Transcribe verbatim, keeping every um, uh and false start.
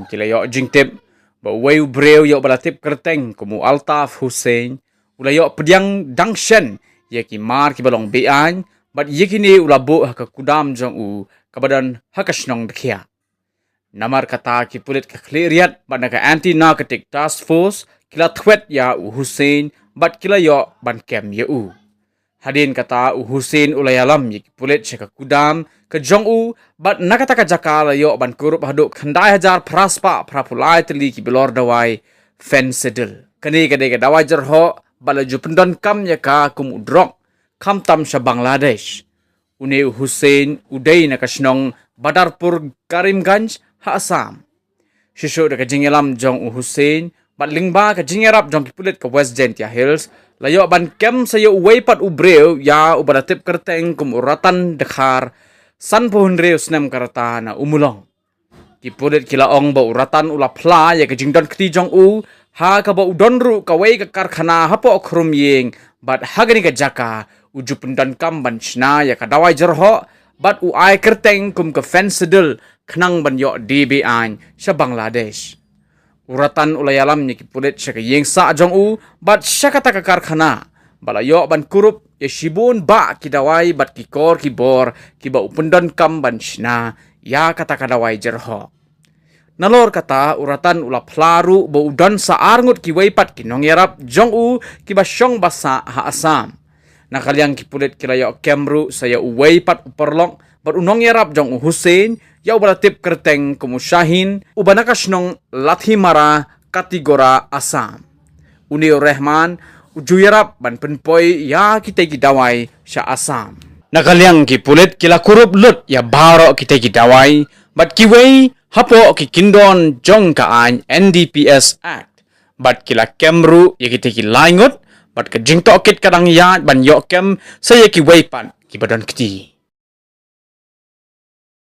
Ki la ïoh jingtip ba uwei u briew ïa uba la tip kyrteng kum u Altaf Hussein u la ïoh pdiang dang shen ïa ki mar kiba long be-aiñ, bad ïa kine u la buh ha ka kudam jong u kaba don ha ka shnong Dkhia. Namar kata ki pulit ka Khliehriat bad na ka Anti Narcotic Task Force ki la thwet ïa u Hussein bad ki la ïoh ban kem ïa u. Hadien kata u Hussein u la ïalam ïa ki pulit sha ka kudam ka jong u, bad na kata ka jaka la ïoh ban kurup haduh khyndai hajar phra spah phra phew lai tylli ki bilor dawai fentanyl. Kane ka dei ka dawai jyrhoh bad la ju pyndonkam ïa ka kum u drok, khamtam sha Bangladesh. Une u Hussein u dei na ka shnong Badarpur Karimganj ha Assam. Shisha da ka jingïalam jong u Hussein bad lyngba ka jingïarap jong ki pulit ka West Jaintia Hills, la ïoh ban kem sa ïa uwei pat u briew ïa uba la tip kyrteng kum u Ratan Dkhar, sanphew hynriew snem ka rta, na Ummulong. Ki pulit ki la ong ba u Ratan u la phla ïa ka jingdon kti jong u ha kaba u don ruh kawei ka karkhana hapoh Khrumïing, bad ha kane ka jaka u ju pyndonkam ban shna ïa ka dawai jyrhoh bad u ai kyrteng kum ka fentanyl khnang ban ïoh die be-aiñ sha Bangladesh. U Ratan u la ïalam ïa ki pulit sha ka ïing sah jong u bad sha kata ka karkhana, bad la ïoh ban kurup ïa shibun bah ki dawai bad ki kor ki bor kiba u pyndonkam ban shna ïa kata ka dawai jyrhoh. Nalor kata, u Ratan u la phla ruh ba u don sa ar ngut kiwei pat ki nongïarap jong u kiba shong ba sah ha Assam. Na ka liang ki pulit ki la ïoh kem ruh sa ïa uwei pat u paralok bad u nongïarap jong u Hussein, ïa uba la tip kyrteng kum u Shaheen, uba na ka shnong Lathimara, Katigora, Assam. Une u Rehman u ju ïarap ban pynpoi ïa kitei ki dawai sha Assam. Na ka liang ki pulit ki la kurup lut ïa baroh kitei ki dawai bad kiwei hapoh ki kyndon jong ka aiñ N D P S Act, bad ki la kem ruh ïa kitei ki lai ngut, bad ka jingtohkit ka dang ïaid ban ïoh kem sa ïa kiwei pat kiba don kti.